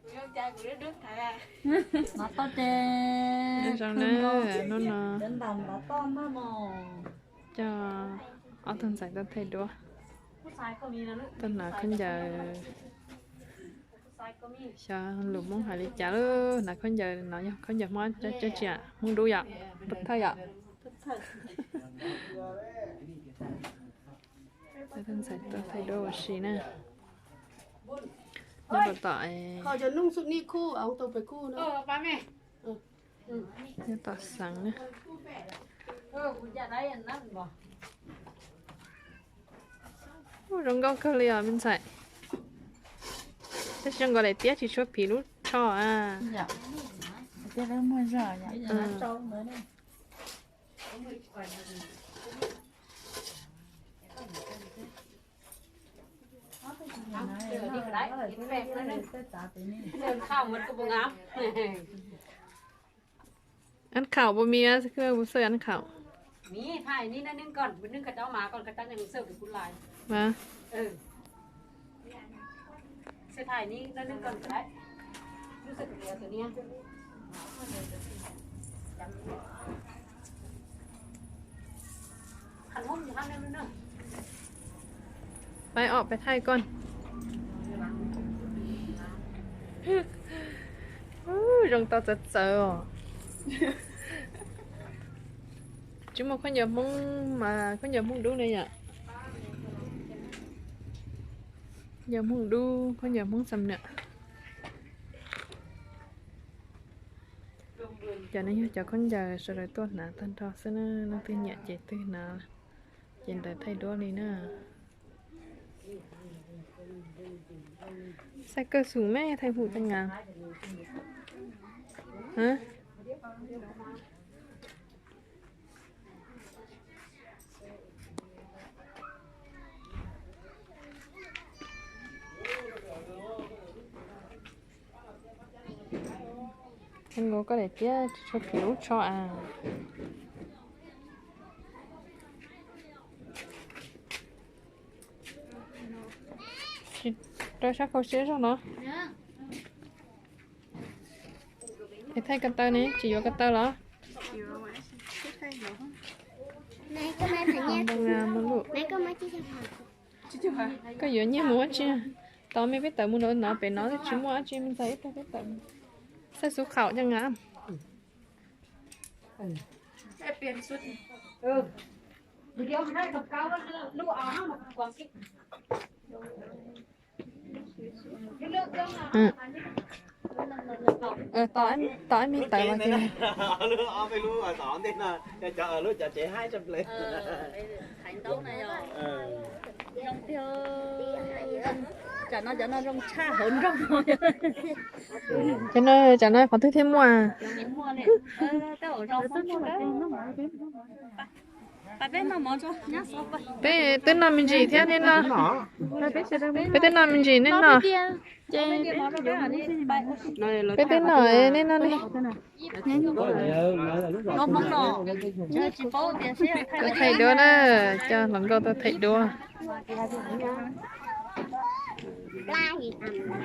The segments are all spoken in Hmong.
Nyob zoo na, hnub no coj ob tug ntxhais tuaj thaij duab, tuaj hnav khaub ncaws. Xyov lus Hmoob hais li cas lawm, hnav khaub ncaws no yog khaub ncaws Hmoob cov tsi, Hmoob dub yom, pov thawj yom. Ob tug ntxhais tuaj thaij duab ua si na. Nyob tom, nyob tom xeev na. Ub, zoo nkauj kawg li os me ntxhais. Tab sis zoo nkaus daim tiab tsis tshua phim lub tsho a. Ăn khẩu puas mi, xav ăn khẩu. Peb ob peb thaij koj. Zoo tau txawv txawv os. Tsis muaj khaub ncaws Hmoob mas khaub ncaws Hmoob dub ne yom. Khaub ncaws Hmoob dub, khaub ncaws Hmoob xam nam. Cov no yog cov khaub ncaws sawv daws tuaj hnav tag nrho xwb na, leej twg nyiam ces twg hnav, ces ntawd thaij duab li na. Xav kawg xum me thaij hum tag nga. Koj daim tiab tsis tshua phim lub tsho a. Rau sab khau siab zog no. Es thaij ko taw ne, tsis yuav ko taw los? Koj yuav nyiaj mus ua tsi? Tau me peb tawm mus nrad no, pem no twb tsis muaj dab tsi, me ntxhais ib tag peb tawm mus. Xaij xub khaum coj nga. Tau ib me tawm mas ces Cov no, cov no qhov twg thiaj muaj? Peb twb noj me ntsis thiab nej noj. Peb twb noj me ntsis nej noj. Peb twb noj nej noj ne. Thaij duab na, coj hluas nkauj tuaj thaij duab.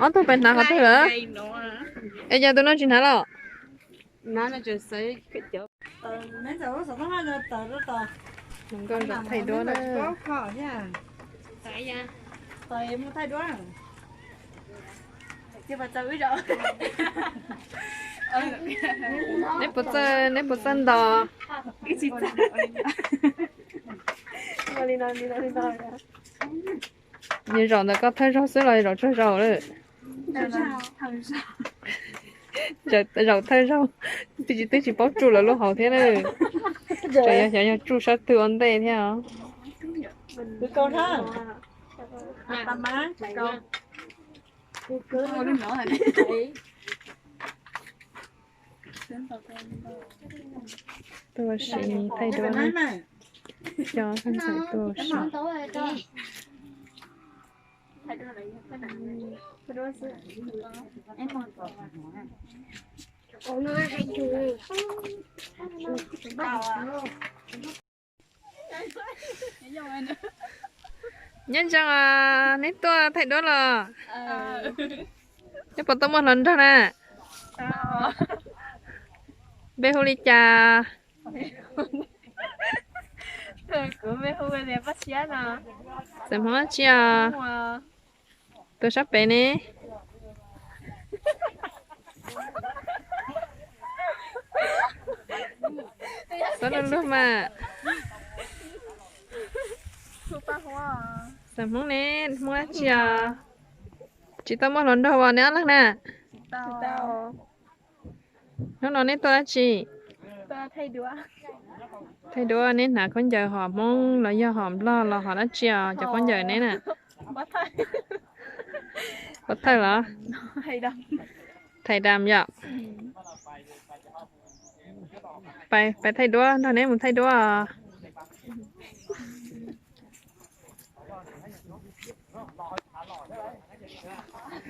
Ob tug pais hnav qhov twg lawm? Es yog tus no tsis hnav los? Hluas nkauj thaij duab na. Neb puas txawj, neb puas txawj ntos? Yog zaum ntawm koj thawj zaug xwb los zaum tsawg zaug lawm? Zaum thawj zaug, twb tsis, twb tsis paub tsuj lawv lub hauv thiab na. Tseem yog xyov yog tsuj sab twg ua ntej thiab os. Tuaj ua si thaij duab na. Coj tus ntxhais tuaj ua si. Nyob zoo, neb tuaj thaij duab los? Neb puas tau muaj hluas nraug na? Npe hu li cas? Xeem Hmoob dab tsi os? Tus sab pem ne? Xav luag luag mas. Xeem Hmoob ne, Hmoob dab tsi os? Tsis tau muaj hluas nraug os neb ob leeg na? Hnub no neb tuaj dab tsi? Thaij duab. Neb hnav khaub ncaws hom Hmoob los yog hom Nplog los hom dab tsi os cov khaub ncaws neb na? Pov thawj los? Thais dam yom. Pais thaij duab, nrog neb mus thaij duab os.